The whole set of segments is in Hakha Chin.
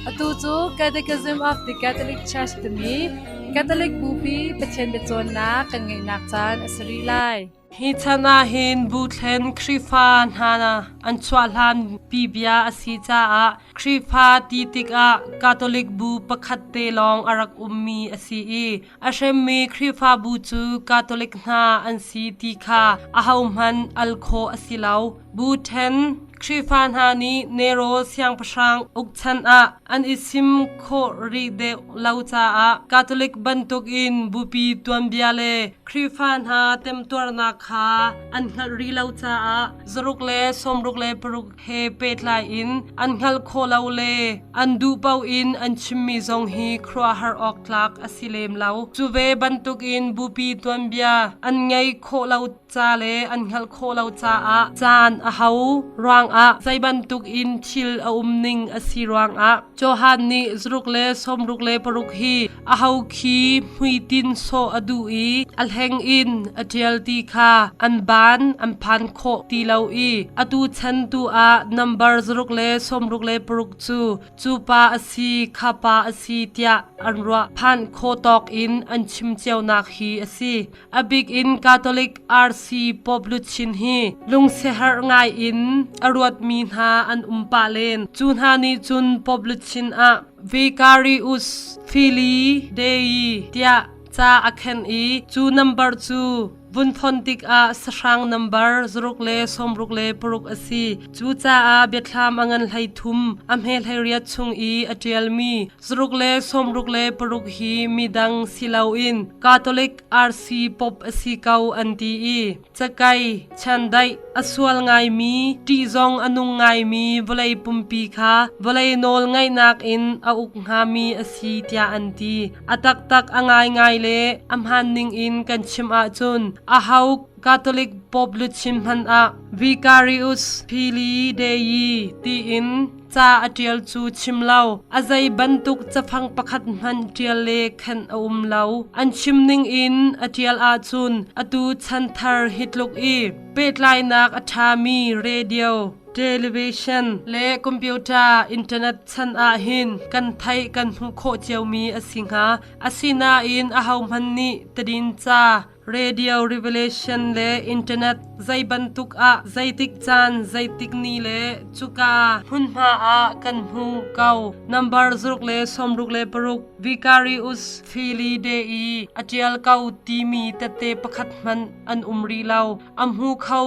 Atu cu Catechism of the Catholic Church timi Catholic Bupi Pathian biacawnnak kan ngeihnak caan a si rih lai. Hi chan ah hin buthlen Khrihfa hna an chuah hlan pi bia a si caah Khrihfa ti tikah Catholic bu pakhat te lawng a rak ummi a si i a hremmi Khrihfabu cu Catholic hna an si ti kha ahohmanh al khawh a si lo. Bu ṭhen Khrihfa hna nih Nero siangpahrang uk chan ah an i sim khawh rih deuh lo caah Catholic bantukin bupi tuanbia le Khrihfa hna temtuarnak kha an hngalh rih lo caah zaruk le sawmruk le paruk he pehtlai in an hngalh khawh lo le an duh paoh in an chimmi zong hi khuaruahhar awk tlak a si lem lo. Cu ve bantukin bupi tuanbia an ngei khawh lo ca le an hngalh khawh lo caah caan a hau ruangah zei bantuk in thil a um ning a si ruangah Johan nih zaruk le sawmruk le paruk hi a ho khi hmuitinh sawh a duh i a hleng in a ṭial ti kha an ban an phan khawh ti lo i atu chan tu ah nambar zaruk le sawmruk le paruk cu cu pa a si kha pa a si tiah an ruah phan khawh tawk in an chim cionak hi a si. A bik in Catholic RC Pope luchin hi lungsiaherh ngai in a ruatmi hna an um pah len. Cu hna nih cun Pope luchin ah Vicarius Filii Dei tiah ca a khenh i cu nambar cu vun phon tikah sahrang nambar zaruk le sawmruk le paruk a si. Cucaah biathlam a ngan hlei thum a hme hlei riat chung i a ṭialmi zaruk le sawmruk le paruk hi midang si loin Catholic RC Pope a si ko an ti i cakei chiandeih a sual ngaimi ṭih zong a nung ngaimi vawlei pumpi kha vawlei nawl ngaihnak in a uk hngami a si tiah an ti. A taktak a ngaingai le a hmaan ningin kan chim ahcun aho Catholic Pope luchin hmanh ah Vicarius Filii Dei tiin ca a ṭial cu chim lo, a zei bantuk cafang pakhat hmanh ṭial le khenh a um lo. An chim ning in a ṭial ahcun atu chanthar hi tluk i pehtlainak a ṭhami radio, television le computer internet chan ah hin kan theih kan hmuh khawh ciomi a si hnga. Asinain ahohmanh nih tadinca radio revelation le internet zei bantuk ah zeitik caan zeitik ni le cuka hmunhma ah kan hmu ko number zaruk le sawmruk le paruk Vicarius Filii Dei a ṭial ko timi tette pakhat hmanh an um rih lo a hmu kho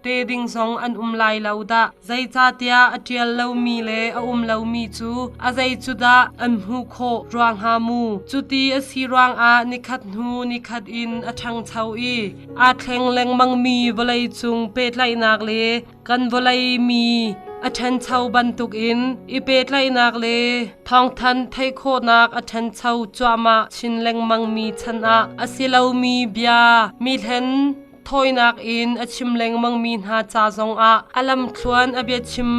te ding zong an um lai lo dah. Zeicahtiah a ṭial lomi le a um lomi cu a zei cu dah an hmuh khawh rua hnga mu. Cuti a si ruangah nikhat hnu nikhat in a ṭhangcho i aa thleng lengmangmi vawleicung pehtlaihnak le kan vawlei mi a ṭhancho bantukin i pehtlaihnak le thawngthanh theih khawhnak a ṭhancho cuahmah chin lengmangmi chan ah a si lomi bia mi hlen thawinak in a chim lengmangmi hna ca zongah a lamthluan a biachim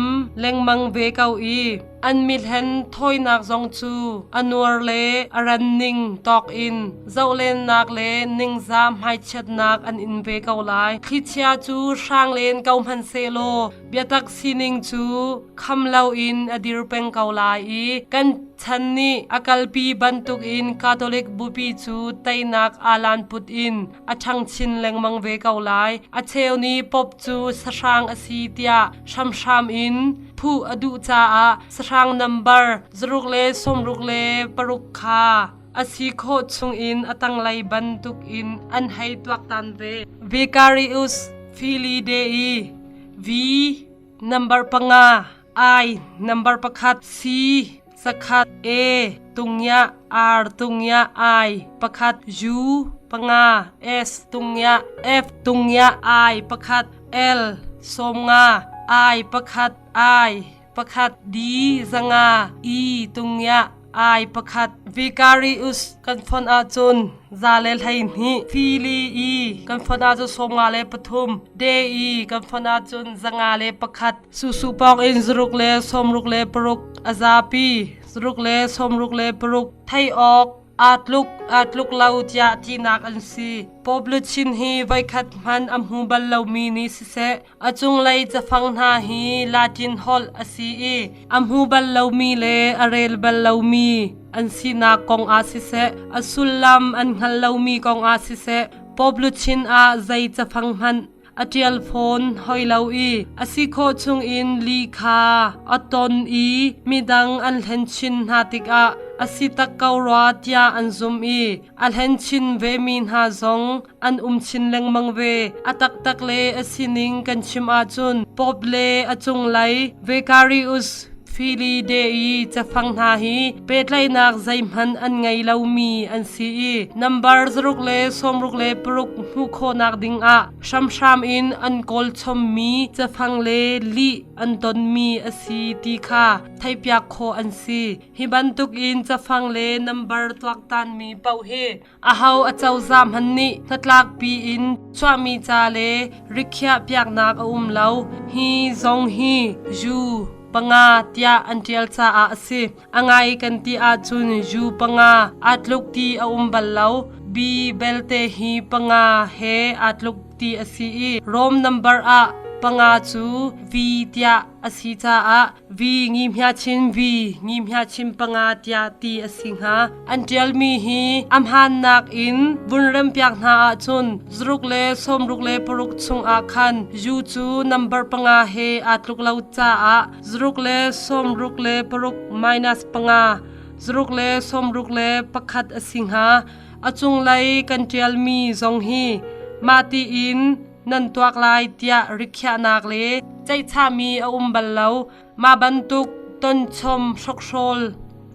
lengmang ve ko i an mihlen thawinak zong cu a nuar le a ran ning tawk in zohlennak le ningzah hmaichiatnak an in ve ko lai. Thlichia cu hrang len ko hmanhsehlaw biatak sining cu kham loin a dir peng ko lai i kan chan nih a kalpi bantukin Catholic Bupi cu teinak alan put in a ṭhang chin lengmang ve ko lai. A cheu nih Pope cu sahrang a si tiah hramhram in phuh a duh caah sahrang nambar zaruk le sawmruk le paruk kha a si khawh chungin a tanglei bantukin an hei tuaktan ve. Vicarius Filii Dei V number panga I number pakhat C zakhat A tungya R tungya I pakhat U panga S tungya F tungya I pakhat L sawmnga I pakhat I pakhat D zanga E tungya I pakhat Vicarius kan fon ahcun za le 12 Fili i kan fon ahcun 53 De i kan fon ahcun 101 Susu pawng in zaruk le sawmruk le paruk a zapi zaruk le sawmruk le paruk thei awk. Aa tluk, aa tluk lo tiah tinak an si. Pope luchin hi voikhat hmanh a hmu bal lomi nih siseh, a cunglei cafang hna hi Latin holh a si i a hmu bal lomi le a rel bal lomi an sinak kong ah siseh, a sullam an hngal lomi kong ah siseh, Pope luchin ah zei cafang hmanh a ṭial fawn hoi lo i a si khawh chungin li kha a ton i midang an hlen chin hna tikah a si tak ko rua tiah an zumh i a hlen chin vemi hna zong an um chin lengmang ve. A taktak le a sining kan chim ahcun Pope le a cunglei Vicarius Filii Dei cafang hna hi pehtlaihnak zeihmanh an ngei lomi an si i nambar 6 le 66 hmuh khawhnak dingah hramhram in an kawl chommi cafang le lih an tonmi a si ti kha theihpiak khawh an si. Hi bantukin cafang le nambar tuaktanmi paoh hi aho acozah hmanh nih hnatlakpi in chuahmi ca le rikhiah piaknak a um lo. Hi zong hi U panga tiah an ṭial caah a si. A ngai kan ti ahcun U panga aa tluk ti a um bal lo. B belte hi panga he aa tluk ti a si i Rome number ah panga cu V tiah a si caah V ngi hmia chin V ngi hmia chin panga tiah ti a si hnga. An ṭialmi hi a hmaannak in vun rempiak hna ahcun 166 chungah khan U cu nambar panga he aa tluk lo caah 166 minus panga 161 a si hnga. A cunglei kan ṭialmi zong hi mah tiin nan tuak lai tiah rikhiahnak le ceihchahmi a um bal lo. Mah bantuk tonchom hrokhrawl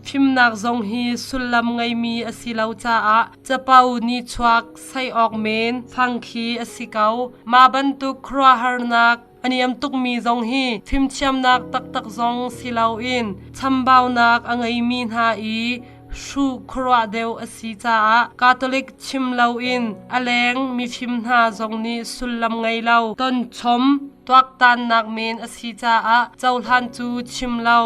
fimnak zong hi sullam ngeimi a si lo caah capo nichuak sei awk men fang khi a si ko. Mah bantuk khuaruahharnak a niam tukmi zong hi fimthiamnak taktak zong si loin chambaunak a ngeimi hna i hruh khuaruah deuh a si caah Catholic chim loin a leng mifim hna zong nih sullam ngei lo tonchom tuaktannak men a si caah cohlan cu chim lo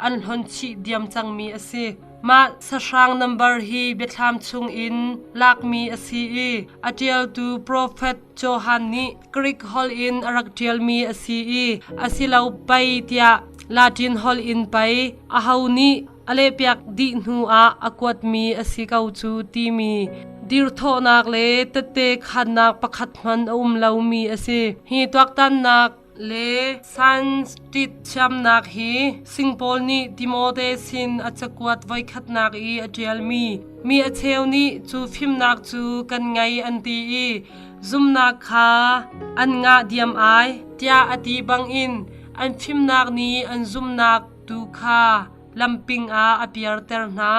an hlon chih diam cangmi a si. Mah sahrang nambar hi biathlam chungin lakmi a si i a ṭialtu profet Johan nih Greek holh in a rak ṭialmi a si i a si lo pei tiah Latin holh in pei aho nih a lehpiak dih hnu ah a kuatmi a si ko cu timi dirthawhnak le tette khannak pakhat hmanh a um lomi a si. Hi tuaktannak le Sanskrit thiamnak hi Singpaul nih Timote sin a cakuat voikhatnak i a ṭialmi mi a cheu nih cu fimnak cu kan ngei an ti i zumnak kha an ngah diam ai tiah a ti bangin an fimnak nih an zumnak tu kha lamping ah a piarter hna.